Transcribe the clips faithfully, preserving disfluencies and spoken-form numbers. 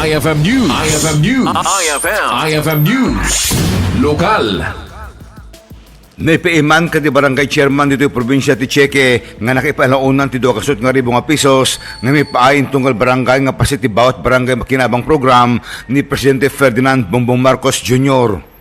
I F M News. I F M News. I F M. I F M News. Lokal. Naipaaywan ti barangay chairman ditoy probinsia ti Cheque nga nakipalaonan ti dua kasut nga ribu nga pesos nga maipaay intunggal barangay nga paset ti bawat barangay makinabang program ni Presidente Ferdinand Bongbong Marcos Junior.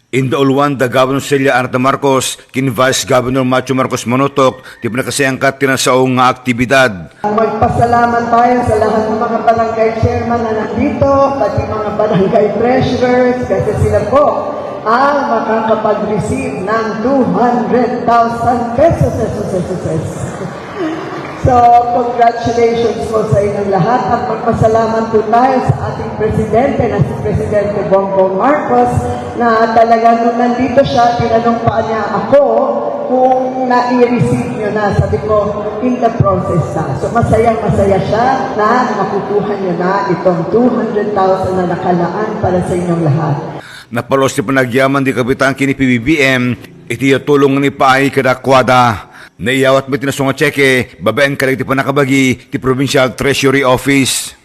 Indauluan da Governor Celia Arta Marcos ken Vice Governor Macho Marcos Monotok ti panakasayangkat ti nasao nga aktibidad. Magpasalamat tayo sa lahat ng mga barangay chairman na nandito, pati mga barangay treasurers, kasi sila po ang makakapag-receive ng two hundred thousand pesos. So, congratulations po sa inyong lahat at magpasalamat po tayo sa ating presidente na si Presidente Bongbong Marcos na talaga nung nandito siya, tinanong pa niya ako kung nai-receive nyo na. Sabi ko, in the process na. So, masayang-masaya siya na makukuha nyo na itong two hundred thousand na nakalaan para sa inyong lahat. Napaluas ti panagyaman ti kapitan ken ni P B B M iti tulong nga naipaay kadakuada. Naiyawat met ti nasao nga cheque babaen kadagiti pannakabagi ti Provincial Treasury Office.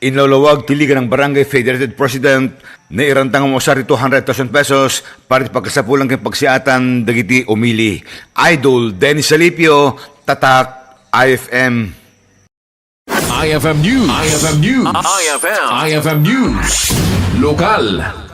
Inlawlawag ti Liga ng Barangay Federated President, nairantang nga mausar ti two hundred thousand pesos para ti pagkasapulan ken pagsiatan dagiti umili. Idol Dennis Salipio, Tatak, I F M. I F M News. I F M News. I F M. I F M News. Lokal.